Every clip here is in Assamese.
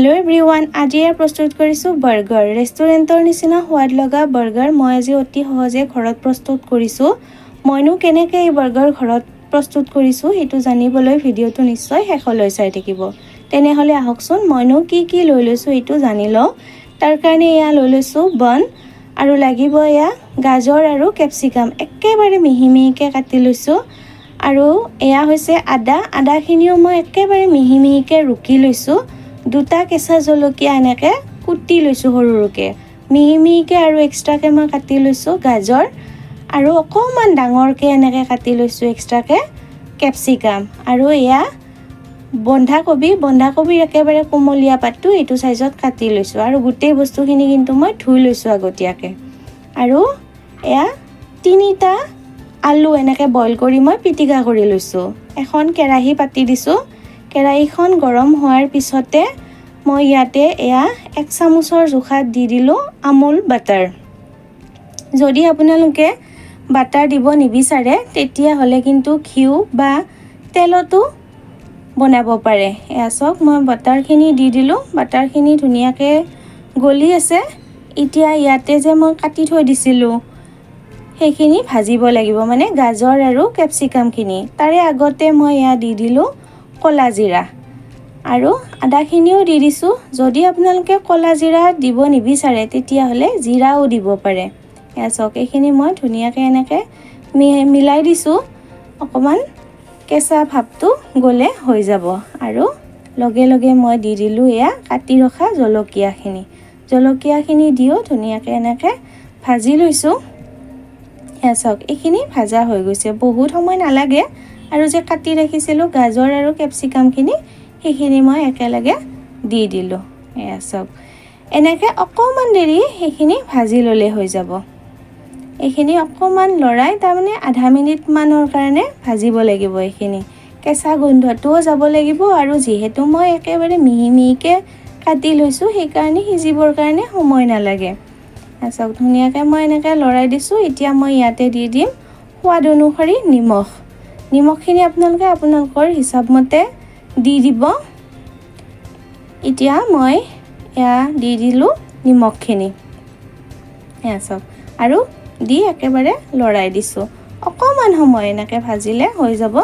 হেল্ল' এভৰিৱান, আজি এয়া প্ৰস্তুত কৰিছোঁ বাৰ্গাৰ। ৰেষ্টুৰেণ্টৰ নিচিনা সোৱাদ লগা বাৰ্গাৰ মই আজি অতি সহজে ঘৰত প্ৰস্তুত কৰিছোঁ। মইনো কেনেকৈ এই বাৰ্গাৰ ঘৰত প্ৰস্তুত কৰিছোঁ, সেইটো জানিবলৈ ভিডিঅ'টো নিশ্চয় শেষলৈ চাই থাকিব। তেনেহ'লে আহকচোন, মইনো কি কি লৈ লৈছোঁ সেইটো জানি লওঁ। তাৰ কাৰণে এয়া লৈ লৈছোঁ বন আৰু লাগিব এয়া গাজৰ আৰু কেপচিকাম, একেবাৰে মিহি মিহিকৈ কাটি লৈছোঁ। আৰু এয়া হৈছে আদা। আদাখিনিও মই একেবাৰে মিহি মিহিকৈ ৰুকি লৈছোঁ। দুটা কেঁচা জলকীয়া এনেকৈ কুটি লৈছোঁ সৰু সৰুকৈ, মিহি মিহিকৈ। আৰু এক্সট্ৰাকৈ মই কাটি লৈছোঁ গাজৰ আৰু অকণমান ডাঙৰকৈ এনেকৈ কাটি লৈছোঁ এক্সট্ৰাকৈ কেপচিকাম। আৰু এয়া বন্ধাকবি, বন্ধাকবিৰ একেবাৰে কোমলীয়া পাতটো এইটো চাইজত কাটি লৈছোঁ। আৰু গোটেই বস্তুখিনি কিন্তু মই ধুই লৈছোঁ আগতীয়াকৈ। আৰু এয়া তিনিটা আলু এনেকৈ বইল কৰি মই পিটিকা কৰি লৈছোঁ। এখন কেৰাহী পাতি দিছোঁ। কেৰাহীখন গৰম হোৱাৰ পিছতে মই ইয়াতে এয়া 1 চামুচৰ জোখাত দি দিলোঁ আমুল বাটাৰ। যদি আপোনালোকে বাটাৰ দিব নিবিচাৰে, তেতিয়াহ'লে কিন্তু ঘিউ বা তেলতো বনাব পাৰে। এয়া চাওক, মই বাটাৰখিনি দি দিলোঁ। বাটাৰখিনি ধুনীয়াকৈ গলি আছে। এতিয়া ইয়াতে যে মই কাটি থৈ দিছিলোঁ, সেইখিনি ভাজিব লাগিব, মানে গাজৰ আৰু কেপচিকামখিনি। তাৰে আগতে মই এয়া দি দিলোঁ ক'লা জিৰা আৰু আদাখিনিও দি দিছোঁ। যদি আপোনালোকে ক'লা জিৰা দিব নিবিচাৰে, তেতিয়াহ'লে জিৰাও দিব পাৰে। এয়া চাওক, এইখিনি মই ধুনীয়াকৈ এনেকৈ মিলাই দিছোঁ। অকণমান কেঁচা ভাৱটো গ'লে হৈ যাব। আৰু লগে লগে মই দি দিলোঁ এয়া কাটি ৰখা জলকীয়াখিনি। জলকীয়াখিনি দিও ধুনীয়াকৈ এনেকৈ ভাজি লৈছোঁ। এয়া চাওক, এইখিনি ভাজা হৈ গৈছে, বহুত সময় নালাগে। আৰু যে কাটি ৰাখিছিলোঁ গাজৰ আৰু কেপচিকামখিনি, সেইখিনি মই একেলগে দি দিলোঁ। এয়া চাওক, এনেকৈ অকণমান দেৰি সেইখিনি ভাজি ল'লে হৈ যাব। এইখিনি অকণমান লৰাই, তাৰমানে আধা মিনিটমানৰ কাৰণে ভাজিব লাগিব। এইখিনি কেঁচা গোন্ধটোও যাব লাগিব আৰু যিহেতু মই একেবাৰে মিহি মিহিকৈ কাটি লৈছোঁ, সেইকাৰণে সিজিবৰ কাৰণে সময় নালাগে। চাওক, ধুনীয়াকৈ মই এনেকৈ লৰাই দিছোঁ। এতিয়া মই ইয়াতে দি দিম সোৱাদ অনুসৰি নিমখ। নিমখখিনি আপোনালোকে আপোনালোকৰ হিচাপমতে দি দিব। এতিয়া মই এয়া দি দিলোঁ নিমখখিনি। এয়া চাওক, আৰু দি একেবাৰে লৰাই দিছোঁ। অকণমান সময় এনেকৈ ভাজিলে হৈ যাব।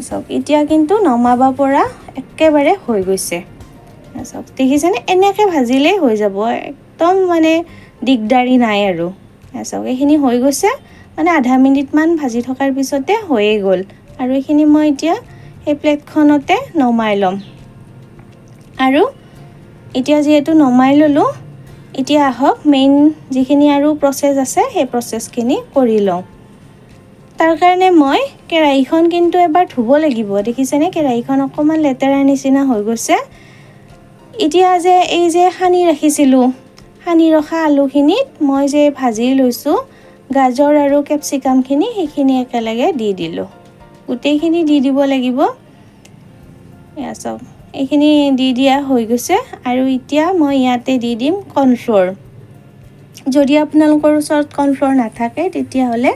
চাওক, এতিয়া কিন্তু নমাব পৰা একেবাৰে হৈ গৈছে। চাওক, দেখিছেনে? এনেকৈ ভাজিলেই হৈ যাব, একদম মানে দিগদাৰী নাই। আৰু চাওক, এইখিনি হৈ গৈছে, মানে আধা মিনিটমান ভাজি থকাৰ পিছতে হৈয়ে গ'ল। আৰু এইখিনি মই এতিয়া সেই প্লেটখনতে নমাই ল'ম। আৰু এতিয়া যিহেতু নমাই ল'লোঁ, এতিয়া আহক মেইন যিখিনি আৰু প্ৰচেছ আছে, সেই প্ৰচেছখিনি কৰি লওঁ। তাৰ কাৰণে মই কেৰাহীখন কিন্তু এবাৰ ধুব লাগিব। দেখিছেনে, কেৰাহীখন অকণমান লেতেৰাৰ নিচিনা হৈ গৈছে। এতিয়া যে এই যে সানি ৰাখিছিলোঁ, সানি ৰখা আলুখিনিত মই যে ভাজি লৈছোঁ গাজৰ আৰু কেপচিকামখিনি, সেইখিনি একেলগে দি দিলোঁ। গোটেইখিনি দি দিব লাগিব। এয়া চাওক, এইখিনি দি দিয়া হৈ গৈছে। আৰু এতিয়া মই ইয়াতে দি দিম কৰ্ণফ্ল'ৰ। যদি আপোনালোকৰ ওচৰত কৰ্ণফ্ল'ৰ নাথাকে, তেতিয়াহ'লে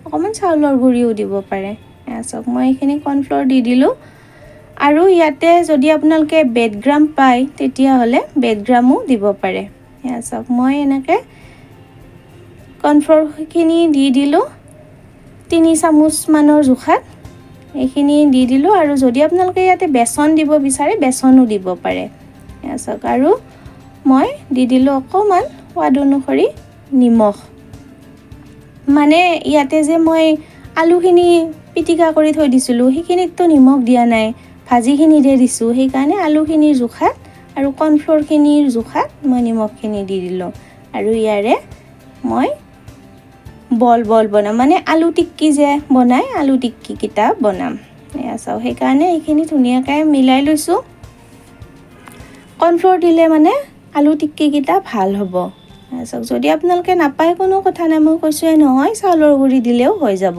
অকণমান চাউলৰ গুড়িও দিব পাৰে। এয়া চাওক, মই এইখিনি কৰ্ণফ্ল'ৰ দি দিলোঁ। আৰু ইয়াতে যদি আপোনালোকে ব্ৰেড পায়, তেতিয়াহ'লে ব্ৰেড ক্ৰামো দিব পাৰে। এয়া চাওক, মই এনেকৈ কৰ্ণফ্ল'ৰখিনি দি দিলোঁ 3 চামুচমানৰ জোখাত এইখিনি দি দিলোঁ। আৰু যদি আপোনালোকে ইয়াতে বেচন দিব বিচাৰে, বেচনো দিব পাৰে। এয়া চাওক, আৰু মই দি দিলোঁ অকণমান সোৱাদ অনুসৰি নিমখ। মানে ইয়াতে যে মই আলুখিনি পিটিকা কৰি থৈ দিছিলোঁ, সেইখিনিততো নিমখ দিয়া নাই, ভাজিখিনিতহে দিছোঁ। সেইকাৰণে আলুখিনিৰ জোখাত আৰু কৰ্ণফ্ল'ৰখিনিৰ জোখাত মই নিমখখিনি দি দিলোঁ। আৰু ইয়াৰে মই বল বল বনাম, মানে আলু টিক্কি যে বনায়, আলু টিক্কিকেইটা বনাম। এয়া চাওক, সেইকাৰণে এইখিনি ধুনীয়াকৈ মিলাই লৈছোঁ। কৰ্ণফ্ল'ৰ দিলে মানে আলু টিক্কিকেইটা ভাল হ'ব। চাওক, যদি আপোনালোকে নাপায়, কোনো কথা নাই, মই কৈছোঁৱে নহয়, চাউলৰ গুড়ি দিলেও হৈ যাব।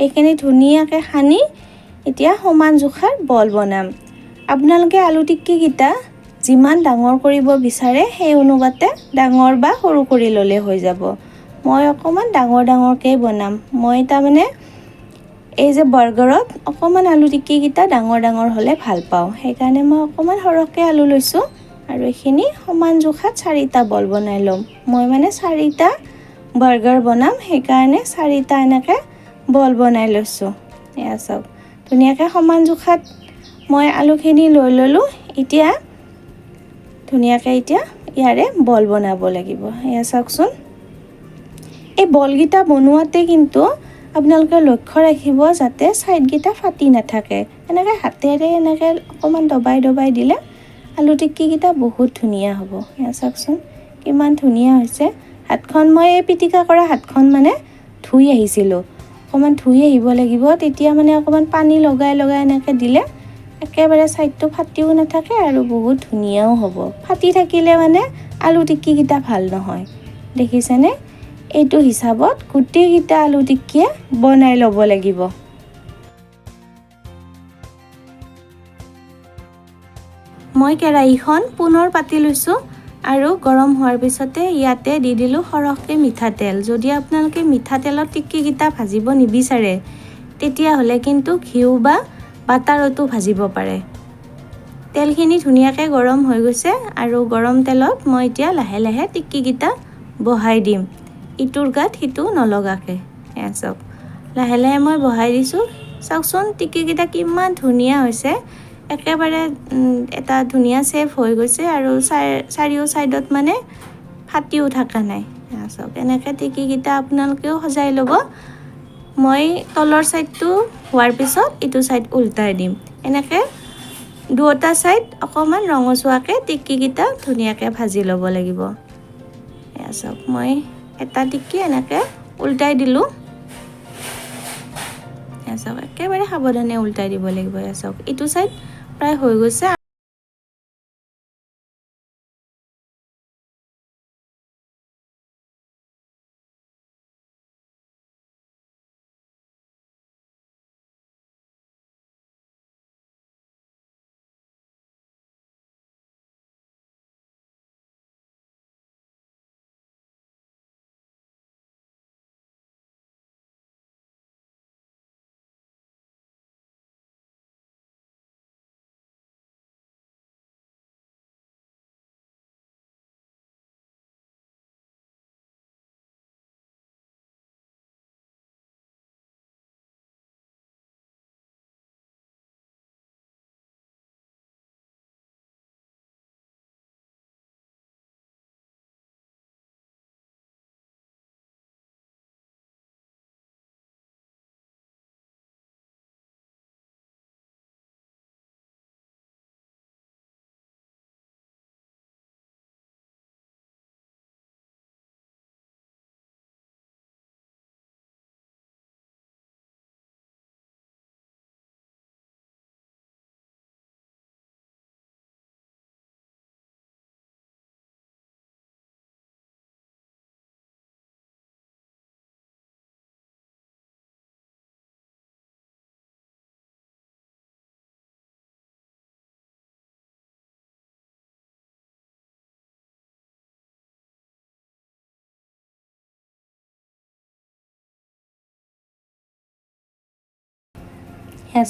এইখিনি ধুনীয়াকৈ সানি এতিয়া সমান জোখাৰ বল বনাম। আপোনালোকে আলু টিক্কিকেইটা যিমান ডাঙৰ কৰিব বিচাৰে, সেই অনুপাতে ডাঙৰ বা সৰু কৰি ল'লে হৈ যাব। মই অকণমান ডাঙৰ ডাঙৰকৈ বনাম। মই তাৰমানে এই যে বাৰ্গাৰত অকণমান আলু টিক্কিকেইটা ডাঙৰ ডাঙৰ হ'লে ভাল পাওঁ, সেইকাৰণে মই অকণমান সৰহকৈ আলু লৈছোঁ। আৰু এইখিনি সমান জোখাত 4টা বল বনাই ল'ম। মই মানে 4টা বাৰ্গাৰ বনাম, সেইকাৰণে 4টা এনেকৈ বল বনাই লৈছোঁ। এয়া চাওক, ধুনীয়াকৈ সমান জোখাত মই আলুখিনি লৈ ল'লোঁ। এতিয়া ধুনীয়াকৈ এতিয়া ইয়াৰে বল বনাব লাগিব। এয়া চাওকচোন, এই বলকেইটা বনোৱাতে কিন্তু আপোনালোকে লক্ষ্য ৰাখিব যাতে ছাইডকেইটা ফাটি নাথাকে। এনেকৈ হাতেৰে এনেকৈ অকণমান দবাই দবাই দিলে আলু টিক্কিকেইটা বহুত ধুনীয়া হ'ব। এয়া চাওকচোন কিমান ধুনীয়া হৈছে। হাতখন মই এই পিটিকা কৰা হাতখন মানে ধুই আহিছিলোঁ, অকণমান ধুই আহিব লাগিব, তেতিয়া মানে অকণমান পানী লগাই লগাই এনেকৈ দিলে একেবাৰে ছাইডটো ফাটিও নাথাকে আৰু বহুত ধুনীয়াও হ'ব। ফাটি থাকিলে মানে আলু টিক্কিকেইটা ভাল নহয়। দেখিছেনে? এইটো হিচাপত গোটেইকেইটা আলু টিক্কিয়ে বনাই ল'ব লাগিব। মই কেৰাহীখন পুনৰ পাতি লৈছোঁ আৰু গৰম হোৱাৰ পিছতে ইয়াতে দি দিলোঁ সৰহকৈ মিঠাতেল। যদি আপোনালোকে মিঠাতেলত টিক্কিকেইটা ভাজিব নিবিচাৰে তেতিয়াহ'লে কিন্তু ঘিউ বা বাটাৰতো ভাজিব পাৰে। তেলখিনি ধুনীয়াকৈ গৰম হৈ গৈছে আৰু গৰম তেলত মই এতিয়া লাহে লাহে টিক্কিকেইটা বহাই দিম, ইটোৰ গাত সিটো নলগাকৈ। এয়া চাওক, লাহে লাহে মই বহাই দিছোঁ। চাওকচোন টিক্কিকেইটা কিমান ধুনীয়া হৈছে, একেবাৰে এটা ধুনীয়া শ্বেপ হৈ গৈছে আৰু চাৰিও ছাইডত মানে ফাটিও থকা নাই। এয়া চাওক, এনেকৈ টিক্কিকেইটা আপোনালোকেও সজাই ল'ব। মই তলৰ ছাইডটো হোৱাৰ পিছত ইটো ছাইড উল্টাই দিম। এনেকৈ দুয়োটা ছাইড অকণমান ৰঙচুৱাকৈ টিক্কিকেইটা ধুনীয়াকৈ ভাজি ল'ব লাগিব। এয়া চাওক, মই এটা টিক্কি এনেকৈ উল্টাই দিলোঁ। এয়া চাওক, একেবাৰে সাৱধানে উল্টাই দিব লাগিব। এয়া চাওক, ইটো ছাইড প্ৰায় হৈ গৈছে।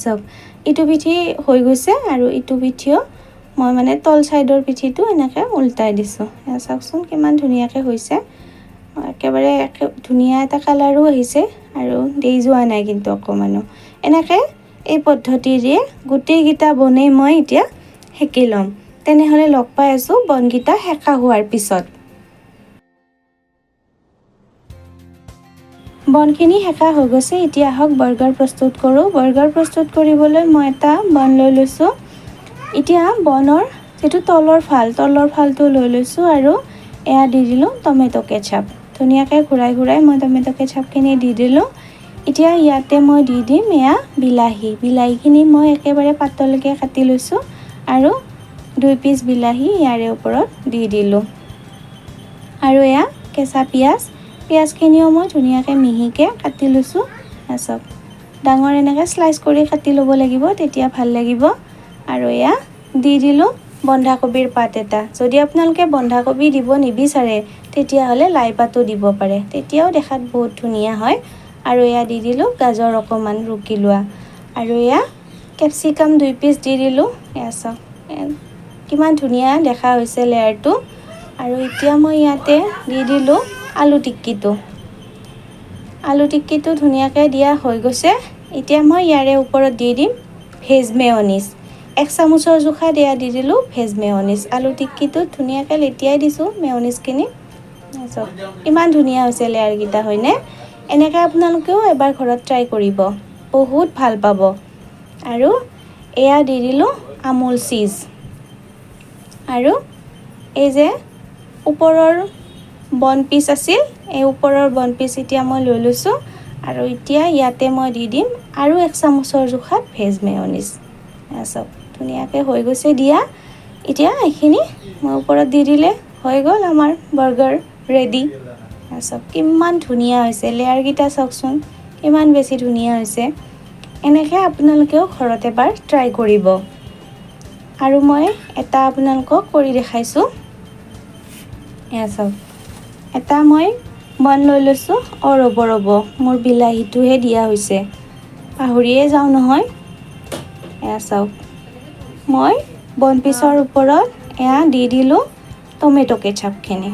চাওক, ইটো পিঠি হৈ গৈছে আৰু ইটো পিঠিও মই মানে তল ছাইডৰ পিঠিটো এনেকৈ উল্টাই দিছোঁ। এয়া চাওকচোন কিমান ধুনীয়াকৈ হৈছে, একেবাৰে ধুনীয়া এটা কালাৰো আহিছে আৰু দেই যোৱা নাই কিন্তু অকণমানো। এনেকৈ এই পদ্ধতিৰে গোটেইকেইটা বনেই মই এতিয়া সেকি ল'ম। তেনেহ'লে লগ পাই আছোঁ বনকেইটা সেকা হোৱাৰ পিছত। বনখিনি সেকা হৈ গৈছে। এতিয়া আহক বাৰ্গাৰ প্ৰস্তুত কৰোঁ। বাৰ্গাৰ প্ৰস্তুত কৰিবলৈ মই এটা বন লৈ লৈছোঁ। এতিয়া বনৰ যিটো তলৰ ফাল, তলৰ ফালটো লৈ লৈছোঁ আৰু এয়া দি দিলোঁ টমেট' কেচাপ। ধুনীয়াকৈ ঘূৰাই ঘূৰাই মই টমেট' কেচাপখিনি দি দিলোঁ। এতিয়া ইয়াতে মই দি দিম এয়া বিলাহী। বিলাহীখিনি মই একেবাৰে পাতলকৈ কাটি লৈছোঁ আৰু 2 পিচ বিলাহী ইয়াৰে ওপৰত দি দিলোঁ। আৰু এয়া কেঁচা পিঁয়াজ, পিঁয়াজখিনিও মই ধুনীয়াকৈ মিহিকৈ কাটি লৈছোঁ। চাওক, ডাঙৰ এনেকৈ শ্লাইচ কৰি কাটি ল'ব লাগিব, তেতিয়া ভাল লাগিব। আৰু এয়া দি দিলোঁ বন্ধাকবিৰ পাত এটা। যদি আপোনালোকে বন্ধাকবি দিব নিবিচাৰে তেতিয়াহ'লে লাই পাতো দিব পাৰে, তেতিয়াও দেখাত বহুত ধুনীয়া হয়। আৰু এয়া দি দিলোঁ গাজৰ অকণমান ৰুকি লোৱা। আৰু এয়া কেপচিকাম 2 পিচ দি দিলোঁ। এয়া চাওক, কিমান ধুনীয়া দেখা হৈছে লেয়াৰটো। আৰু এতিয়া মই ইয়াতে দি দিলোঁ আলু টিক্কিটো। আলু টিক্কিটো ধুনীয়াকৈ দিয়া হৈ গৈছে। এতিয়া মই ইয়াৰে ওপৰত দি দিম ভেজ মেয়নিজ। 1 চামুচৰ জোখা দিয়া দি দিলোঁ ভেজ মেয়নিজ। আলু টিক্কিটোত ধুনীয়াকৈ লেটিয়াই দিছোঁ মেয়নিজখিনি। চাওক, ইমান ধুনীয়া হৈছে লেয়াৰকেইটা, হয়নে? এনেকৈ আপোনালোকেও এবাৰ ঘৰত ট্ৰাই কৰিব, বহুত ভাল পাব। আৰু এয়া দি দিলোঁ আমুল চীজ। আৰু এই যে ওপৰৰ বন পিচ আছিল, এই ওপৰৰ বন পিচ এতিয়া মই লৈ লৈছোঁ। আৰু এতিয়া ইয়াতে মই দি দিম আৰু 1 চামুচৰ জোখাত ভেজ মেয়নিজ। চাওক, ধুনীয়াকৈ হৈ গৈছে দিয়া। এতিয়া এইখিনি মই ওপৰত দি দিলে হৈ গ'ল আমাৰ বাৰ্গাৰ ৰেডি। চাওক, কিমান ধুনীয়া হৈছে লেয়াৰকেইটা, চাওকচোন কিমান বেছি ধুনীয়া হৈছে। এনেকৈ আপোনালোকেও ঘৰত এবাৰ ট্ৰাই কৰিব। আৰু মই এটা আপোনালোকক কৰি দেখাইছোঁ। এয়া চাওক, এটা মই বন লৈ লৈছোঁ। অঁ, ৰ'ব ৰ'ব, মোৰ বিলাহীটোহে দিয়া হৈছে, পাহৰিয়ে যাওঁ নহয়। এয়া চাওক, মই বন পিচৰ ওপৰত এয়া দি দিলোঁ টমেট' কেচাপখিনি।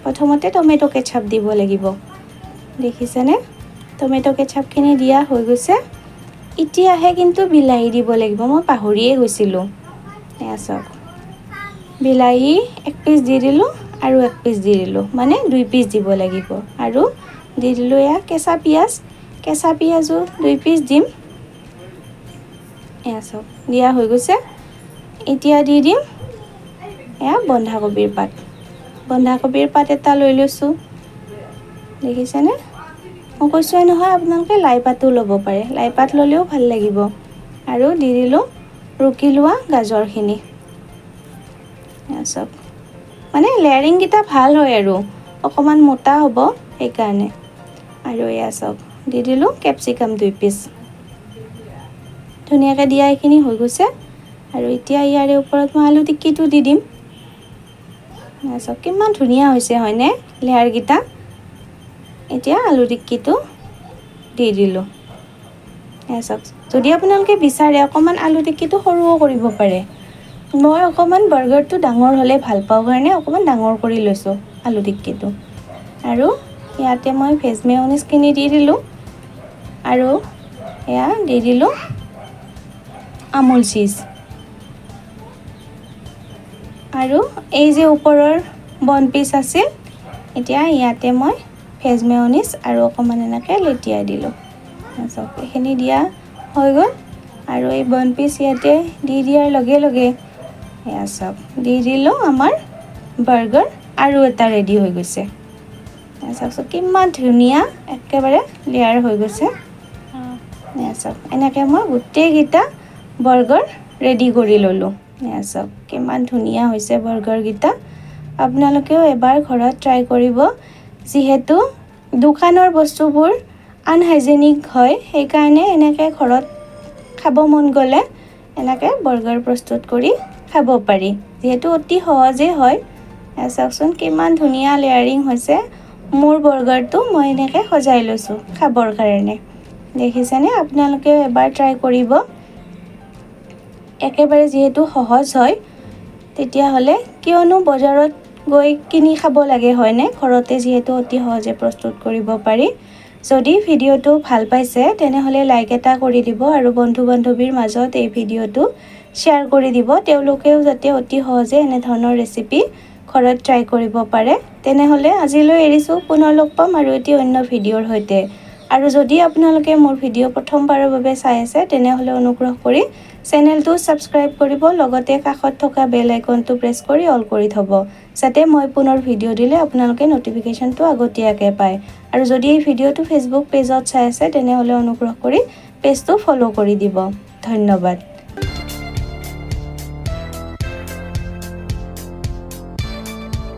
প্ৰথমতে টমেট' কেচাপ দিব লাগিব, দেখিছেনে? টমেট' কেচাপখিনি দিয়া হৈ গৈছে। এতিয়াহে কিন্তু বিলাহী দিব লাগিব, মই পাহৰিয়ে গৈছিলোঁ। এয়া চাওক, বিলাহী 1 পিচ দি দিলোঁ আৰু 1 পিচ দি দিলোঁ, মানে 2 পিচ দিব লাগিব। আৰু দি দিলোঁ এয়া কেঁচা পিঁয়াজ। কেঁচা পিঁয়াজো 2 পিচ দিম। এয়া চাওক, দিয়া হৈ গৈছে। এতিয়া দি দিম এয়া বন্ধাকবিৰ পাত। বন্ধাকবিৰ পাত এটা লৈ লৈছোঁ, দেখিছেনে? মই কৈছোঁৱে নহয়, আপোনালোকে লাই পাতো ল'ব পাৰে, লাই পাত ল'লেও ভাল লাগিব। আৰু দি দিলোঁ ৰুকি লোৱা গাজৰখিনি। এয়া চাওক, মানে লেয়াৰিংকেইটা ভাল হয় আৰু অকণমান মোটা হ'ব সেইকাৰণে। আৰু এয়া চাওক, দি দিলোঁ কেপচিকাম 2 পিচ। ধুনীয়াকৈ দিয়া এইখিনি হৈ গৈছে। আৰু এতিয়া ইয়াৰে ওপৰত মই আলু টিক্কিটো দি দিম। চাওক, কিমান ধুনীয়া হৈছে, হয়নে লেয়াৰকেইটা? এতিয়া আলু টিক্কিটো দি দিলোঁ। এয়া চাওক, যদি আপোনালোকে বিচাৰে অকণমান আলু টিক্কিটো সৰুও কৰিব পাৰে। মই অকণমান বাৰ্গাৰটো ডাঙৰ হ'লে ভাল পাওঁ কাৰণে অকণমান ডাঙৰ কৰি লৈছোঁ আলু টিক্কিটো। আৰু ইয়াতে মই ভেজ মেয়নিজখিনি দি দিলোঁ। আৰু এয়া দি দিলোঁ আমুল চীজ। আৰু এই যে ওপৰৰ বন পিচ আছিল, এতিয়া ইয়াতে মই ভেজ মেয়নিজ আৰু অকণমান এনেকৈ লেটিয়াই দিলোঁ। চাওক, এইখিনি দিয়া হৈ গ'ল। আৰু এই বন পিচ ইয়াতে দি দিয়াৰ লগে লগে এয়া চাওক, দি দিলোঁ আমাৰ বাৰ্গাৰ আৰু এটা ৰেডি হৈ গৈছে। চাওকচোন, কিমান ধুনীয়া একেবাৰে লেয়াৰ হৈ গৈছে। এয়া চাওক, এনেকৈ মই গোটেইকেইটা বাৰ্গাৰ ৰেডি কৰি ল'লোঁ। এয়া চাওক, কিমান ধুনীয়া হৈছে বাৰ্গাৰকেইটা। আপোনালোকেও এবাৰ ঘৰত ট্ৰাই কৰিব। যিহেতু দোকানৰ বস্তুবোৰ আনহাইজেনিক হয়, সেইকাৰণে এনেকৈ ঘৰত খাব মন গ'লে এনেকৈ বাৰ্গাৰ প্ৰস্তুত কৰি খাব পাৰি, যিহেতু অতি সহজেই হয়। এয়া চাওকচোন, কিমান ধুনীয়া লেয়াৰিং হৈছে মোৰ বাৰ্গাৰটো। মই এনেকৈ সজাই লৈছোঁ খাবৰ কাৰণে, দেখিছেনে? আপোনালোকেও এবাৰ ট্ৰাই কৰিব। একেবাৰে যিহেতু সহজ হয়, তেতিয়াহ'লে কিয়নো বজাৰত গৈ কিনি খাব লাগে, হয়নে? ঘৰতে যিহেতু অতি সহজে প্ৰস্তুত কৰিব পাৰি। যদি ভিডিঅ'টো ভাল পাইছে, তেনেহ'লে লাইক এটা কৰি দিব আৰু বন্ধু বান্ধৱীৰ মাজত এই ভিডিঅ'টো শ্বেয়াৰ কৰি দিব, তেওঁলোকেও যাতে অতি সহজে এনেধৰণৰ ৰেচিপি ঘৰত ট্ৰাই কৰিব পাৰে। তেনেহ'লে আজিলৈ এৰিছোঁ, পুনৰ লগ পাম আৰু এটি অন্য ভিডিঅ'ৰ সৈতে। আৰু যদি আপোনালোকে মোৰ ভিডিঅ' প্ৰথমবাৰৰ বাবে চাই আছে, তেনেহ'লে অনুগ্ৰহ কৰি চেনেলটো ছাবস্ক্ৰাইব কৰিব, লগতে কাষত থকা বেল আইকনটো প্ৰেছ কৰি অল কৰি থ'ব, যাতে মই পুনৰ ভিডিঅ' দিলে আপোনালোকে ন'টিফিকেশ্যনটো আগতীয়াকৈ পায়। আৰু যদি এই ভিডিঅ'টো ফেচবুক পেজত চাই আছে, তেনেহ'লে অনুগ্ৰহ কৰি পেজটো ফ'ল' কৰি দিব। ধন্যবাদ।